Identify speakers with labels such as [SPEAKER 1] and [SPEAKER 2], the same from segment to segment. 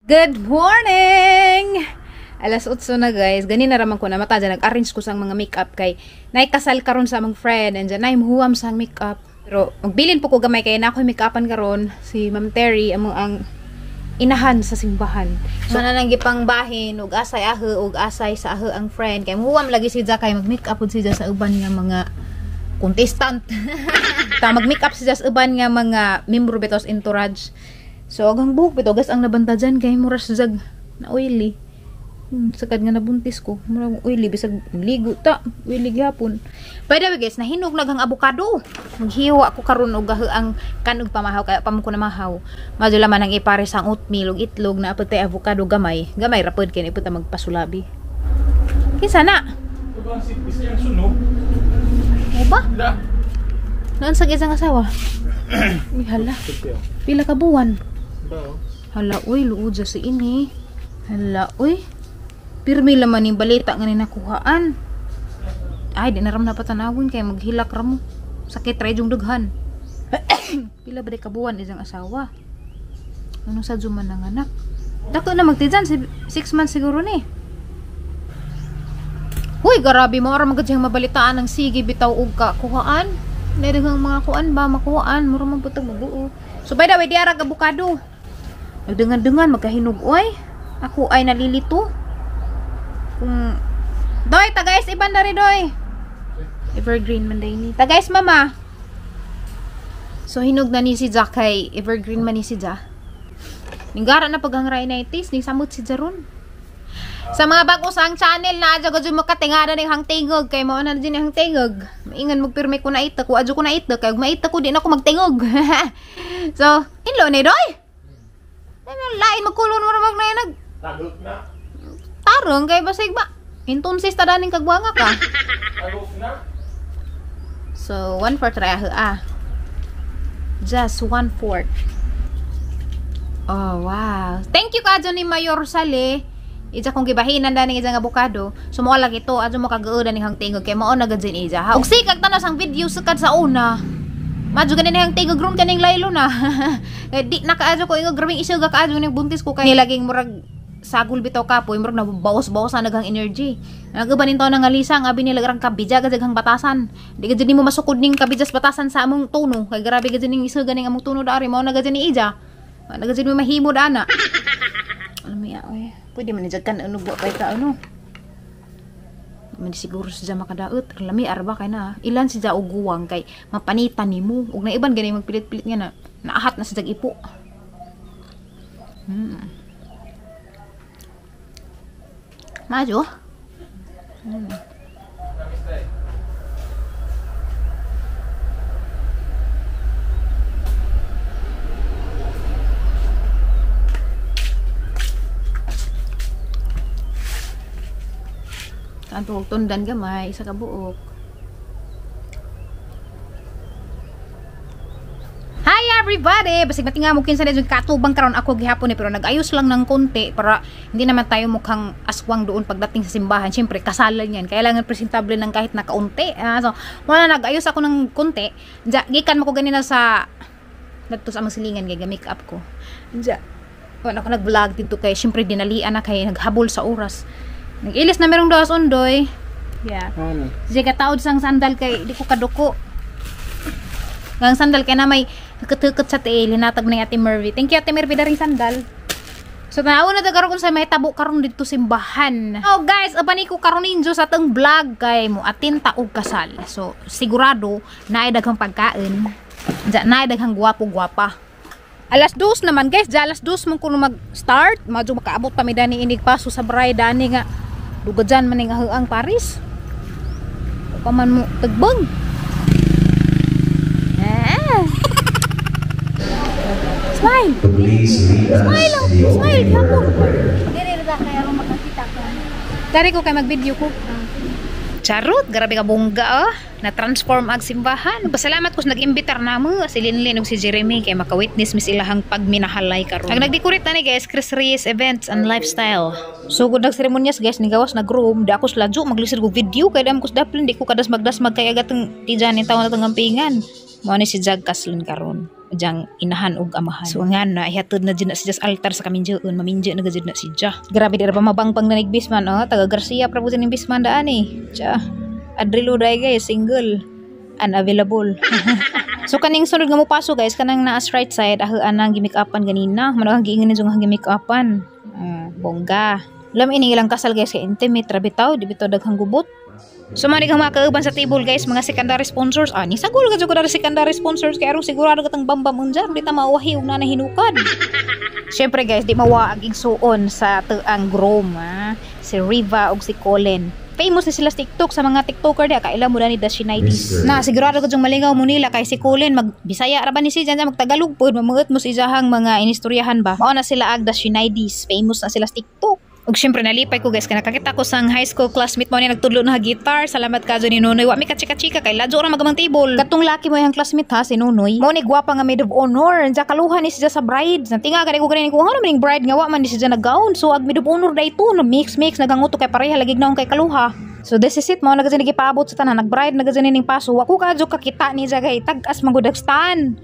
[SPEAKER 1] Good morning! Alas 8 na guys. Gani na raman ko na mata dyan. Nag-arrange ko sang mga makeup kay naikasal karon sa among friend and dyan nay muhuam sang makeup. Pero magbilin po ko gamay kay na ako'y makeupan karon si Ma'am Terry among ang inahan sa simbahan. So na nang gipang bahin og asay ahe og asay sa ahe ang friend kay muhuam lagi si Ja kay mag-makeup pud si Ja sa uban nga mga contestant. Ta mag-makeup si Ja sa uban nga mga membro bitos entourage. So ang buhok bitaw gas ang nabanta dyan kay muras jag na oily. Sakad nga nabuntis ko. Murag oily bisag ligo ta, oily gyapon. By the way guys, nahinog naghang abukado. Maghiwa ko karon og ang kanog pamahaw kaya pa mo ko namahaw. Madyo laman ang ipares ang oatmeal ug itlog na apod tay avocado gamay. Gamay ra pod kay ipod ta magpasulabi. Kinsa na? Mo ba? Noon sa isang asawa. Uy hala. Pila ka buwan? Hala uy, luod sa si ini. Hala uy. Pirmi laman yung balita nga ni nakuhaan. Ay, di na ram napatanawon kay maghilak ra mo. Sakit ra yung dughan. Pila ba di kabuwan isang asawa? Ano sa juman ng anak? Dako na magtijan, 6 months siguro ni. Uy, grabe mo ra magud siyang mabalitaan ang sige bitaw og ka kuhaan. Nadaghang mga kuan ba makuhaan, mura man putag mabuo. So by the way, di ara abukado. Nagdangan-dangan magkahinog oy. Ako ay nalilito. Kung Doy, tagays iban na rin doy. Evergreen man day ni. Tagays mama. So hinog na ni si Jack kay evergreen man ni si Ja. Ninggara na paghang rhinitis ning samot si Jaron. Sa mga bago sa ang channel na adyo gud makatingada ning hang tingog kay mao na din hang tingog. Maingan magpirmi ko na ita ko adyo ko na ita kay maita ko di na ako magtingog. So, inlo ni doy. Ano lain magkulon mo ra mag nag.
[SPEAKER 2] Tagok na.
[SPEAKER 1] Tarong kay basig ba? Entonces ta daning kagwanga ka.
[SPEAKER 2] Tagok na.
[SPEAKER 1] So, 1/4 ra ah. Just 1/4. Oh, wow. Thank you ka ni Mayor Sale. Ija kong gibahinan daning ijang abukado. So mo lagi to adyo mo kagaodan ning hang tingog kay mao na gud sin ija. Ha, ug sikag tanas ang video sukad sa una. Madyo ganin hang tingog ron kaning laylo na. Di na kaadyo ko ingog grabing isuga kaadyo ning buntis ko kay laging murag sagol bitaw kapoy murag nabawas-bawas na naghang energy. Nagaban nin taon nga lisa ang abi nila grang kabidya gud hang batasan. Di gud nimo masukod ning kabidya sa batasan sa among tuno kay grabe gud ning isuga ning among tuno dari mao na gud ni ija. Na gud mo mahimo dana. Alam mo ya oy. Pwede man ni kan ano buwa pa ita ano. Man siguro siya makadaot. Lami arba kay na. Ilan siya og guwang kay mapanitan nimo. Ug na iban gani magpilit-pilit nga na naahat na siya ipo. Majo. Kanto tundan gamay isa ka buok. Hi everybody! Basig matinga mo kinsa na katubang karon ako gihapon eh, pero nag-ayos lang ng konti para hindi naman tayo mukhang aswang doon pagdating sa simbahan. Siyempre kasalan yan. Kailangan presentable ng kahit na kaunti. So wala, nag-ayos ako ng konti. Diya, gikan mo ko ganina sa nagto sa among silingan kay ga-make up ko. Diya, wala ako nag-vlog dito kay siyempre dinalian na kay naghabol sa oras. Nag-ilis na merong dos undoy. Yeah.
[SPEAKER 2] Ano?
[SPEAKER 1] Siya kataod sang sandal kay di ko kaduko. Ang sandal kay na may hukot-hukot sa tiil. Hinatag na Ate Mervy. Thank you Ate Mervy daring sandal. So tanaw na karon sa may tabo karon dito simbahan. Oh guys, abani ko karon ninyo sa atong vlog kay mo atin ta og kasal. So sigurado naay daghang pagkain. Diya naay daghang gwapo-gwapa. Alas 2 naman guys, diya alas 2 man kuno mag-start. Madyo makaabot pa mi dani inig paso sa bride dani nga dugadyan man ning ang Paris. O pa man mo tagbang. Ah. Smile.
[SPEAKER 3] Please lead us
[SPEAKER 1] Smile,
[SPEAKER 3] in the
[SPEAKER 1] smile,
[SPEAKER 3] opening word
[SPEAKER 1] hapon.
[SPEAKER 3] of prayer.
[SPEAKER 4] Dili ra kay aron makakita ka.
[SPEAKER 1] Dari ko kay mag-video ko. Charot, grabe ka bongga oh. Na-transform ag simbahan. Pasalamat ko sa nag-imbitar namo si Linlin ug si Jeremy kay maka-witness mis ilahang pagminahalay karon. Ang nagdecorate na ni guys, Chris Reyes Events and Lifestyle. So good nag seremonyas guys, ni gawas nag room, da ako sa ladyo maglisod og video kay dam ko sa daplin di ko kadas magdasmag kay agatong tijan ni taon natong ampingan. Mao ni si Jag Kaslon karon. Diyang inahan og amahan. So nga na ihatod na jud na siya sa altar sa kaminjoon, maminjo na gud na siya. Grabe di ra pa mabangpang na nagbisman, oh, taga Garcia pra po ning bisman daan eh. Tiya. Adrilo dai guys, single, unavailable. So kaning sunod nga mopaso guys, kanang naa sa right side, aho anang gi-make-upan ganina. Mao ang giingon ninyo nga gi-make-upan. Bongga. Lam ini ilang kasal guys kay intimate ra bitaw, di bitaw daghang gubot. So man kang mga kauban sa table guys, mga secondary sponsors. Ah, ni sagol ka jud ko secondary sponsors kay aron sigurado katang bambam unja, di ta mauwahi og na hinukad. Syempre guys, di mawa ang igsuon sa tuang groom, ah. Si Riva ug si Colin. Famous ni sila sa TikTok, sa mga TikToker di kaila mo na ni The Shinaidis. Na sigurado ko jung malingaw mo nila kay si Colin mag Bisaya ra ba ni siya dyan, magtagalog pod, mamuot mo sa isahang mga inistoryahan ba. Mao na sila ag The Shinaidis, famous na sila sa TikTok. Ug syempre nalipay ko guys kay nakakita ko sang high school classmate mo ni nagtudlo na guitar. Salamat ka ni Nonoy. Wa mi ka chika-chika kay ladyo ra magamang table. Katong laki mo yang classmate ha si Nonoy. Mo ni gwapa nga maid of honor. Anja kaluha ni siya sa bride. Natinga gani ko gani ko ano maning bride nga wa man ni siya na gown. So ag maid of honor dayto na mix mix naganguto kay pareha lagi gnaon kay kaluha. So this is it mo na gani gipaabot sa tanan, nag-bride na gani ning paso. Wa ko kadyo kakita ni siya kay tag-as manggud stand.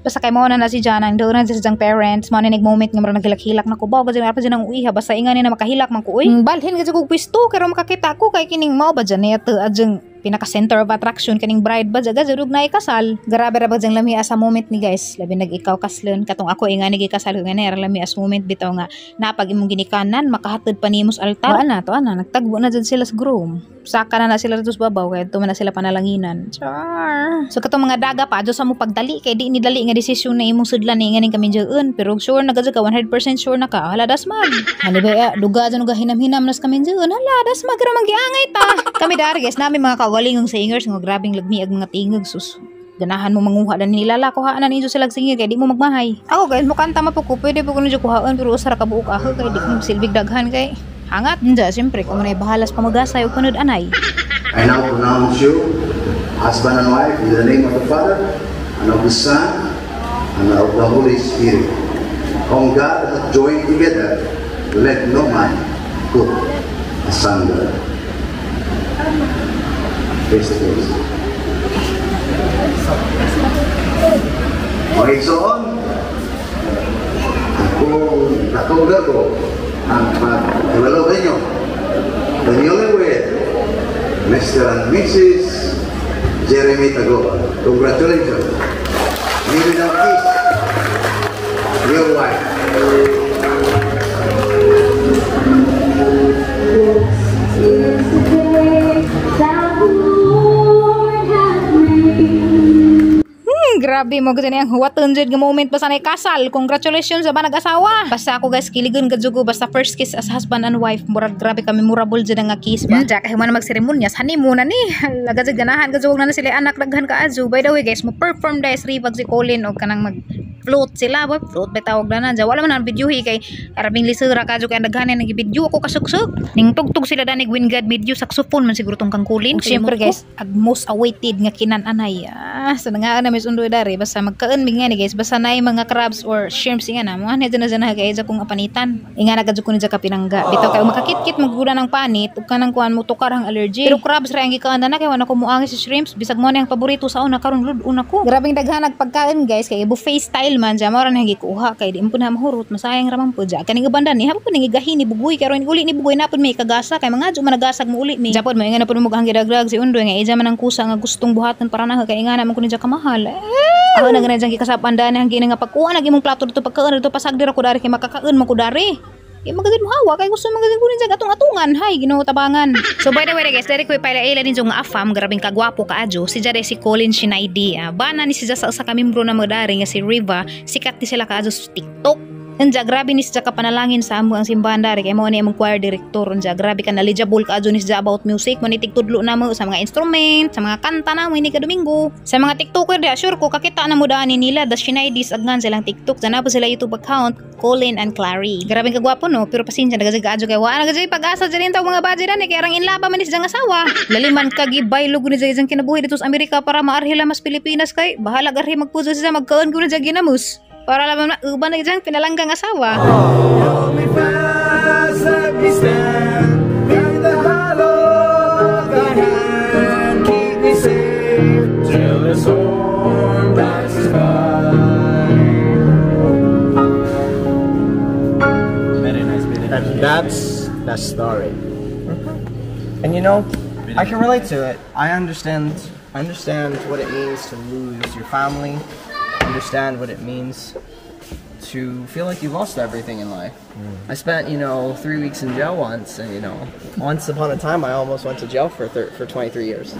[SPEAKER 1] Basta kay mo na si Jana, doon na siya parents, mo na moment nga murag naghilak-hilak na ko ba kasi pa dyan ang uiha, basta inga ni na makahilak man ko uy. Balhin kasi kog pwesto kay makakita ko kay kining mao ba dyan niya adjang pinaka center of attraction kaning bride ba jaga jud na ikasal. Grabe ra ba dyan lami sa moment ni guys, labi nag ikaw kaslon katong ako inga ni gikasal nga na lami as moment bitaw nga napag imong ginikanan makahatod pa nimo sa altar. Wala na to ana nagtagbo na jud sila sa groom. Saka na na sila dito sa babaw kaya na sila panalanginan. Char. So katong mga daga pa adyo sa mo pagdali kay di ni dali nga desisyon na imong sudlan ni nga ning kami diyan pero sure na gud ka, 100% sure na ka, hala dasmag. Hali ba ya, duga dyan ga hinam-hinam nas kami diyan, hala dasmag ra man giangay ta. Kami dari guys nami mga kagalingong singers nga grabing lagmi ag mga tingog, sus ganahan mo manguha dan nilala kuhaan na ninyo sila singer kay di mo magmahay. Ako guys mo kanta ma po ko, pwede po ko ninyo kuhaan pero usa ra ka buok aho kay di ko silbig daghan kay hangat. Nja siyempre kung manay bahalas pamagasay ug panud anay.
[SPEAKER 3] I now pronounce you husband and wife in the name of the Father, and of the Son, and of the Holy Spirit. Whom God hath joined together, let no man put asunder. Face to face. Mga igsoon, kung nakauga ko ang pag-iwalaw ninyo, the newlywed, Mr. and Mrs. Jeremy Tagoba. Congratulations. You will now kiss your wife.
[SPEAKER 4] This is the day that the Lord hath made.
[SPEAKER 1] Grabe mo gud ang huwaton jud nga moment basta nay kasal. Congratulations sa nag-asawa. Basta ako guys kiligon gud ko basta first kiss as husband and wife. Murag grabe kami memorable jud nga kiss ba. Ja kay man magseremonya honeymoon na ni. Laga jud ganahan gud na sila anak daghan ka adyo. By the way guys, mo perform dai si Rivag si Colin og kanang mag float sila ba, float ba tawag na na wala man ang video kay arabing lisura ka kay daghan na nagibidyo ako kasuksok ning tugtog sila dani Gwyn God video saxophone man siguro tong kang Colin. Syempre guys ag most awaited nga kinan-anay, ah, so nga na mis undoy dari basta magkaon mi nga ni guys, basta nay mga crabs or shrimps nga na mo na dyan na kay kung apanitan inga na gadyo ko ni ka pinangga bitaw kay makakit-kit magguda ng panit ug kanang kuan mo tukar ang allergy pero crabs ra ang gikaan na kay wala ko muangi sa shrimps bisag mo na ang paborito sa una karon lud una ko. Grabing daghan ag pagkaon guys kay buffet style man dya mao ra na gikuha kay di mo na mahurot masayang ra man po dya kaning uban ni hapon ning igahin ni Bugoy karon uli ni Bugoy napod may kagasa kay mga adyo managasag mo uli mi japod mo inga na pud mo ang gidagrag si Undoy nga ija man ang kusa nga gustong buhaton para na kay inga na man ko ni dya kamahal. Ako na ganun dyan kikasapan daan ang gina nga pagkuha na imong plato dito pagkaon dito pasagdi ra ko dari kay makakaon man ko dari. Kay magagid mo hawa kay gusto magagid ko dyan atong-atungan hay Ginoo tabangan. So by the way guys, dari ko ipaila ninyo nga afam grabing kagwapo kaadyo si Jade si Colin Shinaidi. Bana ni siya sa usa ka membro na mo dari nga si Riva, sikat ni sila kaadyo sa TikTok. Unja grabe ni siya kapanalangin sa amo ang simbahan dari kay mao ni among choir director. Unja grabe ka knowledgeable ka ni siya about music, mo ni tigtudlo na mo sa mga instrument, sa mga kanta na mo ini ka Domingo. Sa mga TikToker di sure ko kakita na mo dani nila The Shinaidis agnan silang TikTok, dyan na po sila YouTube account Colin and Clary. Grabe ka gwapo no, pero pasensya nagajag adyo kay wa nagajag pag-asa dyan taw mga budget ani kay arang inlaba man ni siya nga asawa. Laliman ka gibay lugo ni siya kinabuhi dito sa Amerika para maarhila mas Pilipinas kay bahala arhi magpuso siya magkaon ko na siya ginamos. Para lamang na uban na diyang pinalanggang asawa.
[SPEAKER 5] Hold me fast, let me stand in the hollow of thy hand. Keep me safe till the storm passes by. And that's the story.
[SPEAKER 6] And I can relate to it. I understand what it means to lose your family. Understand what it means to feel like you lost everything in life. I spent 3 weeks in jail once, and once upon a time, I almost went to jail for 23 years.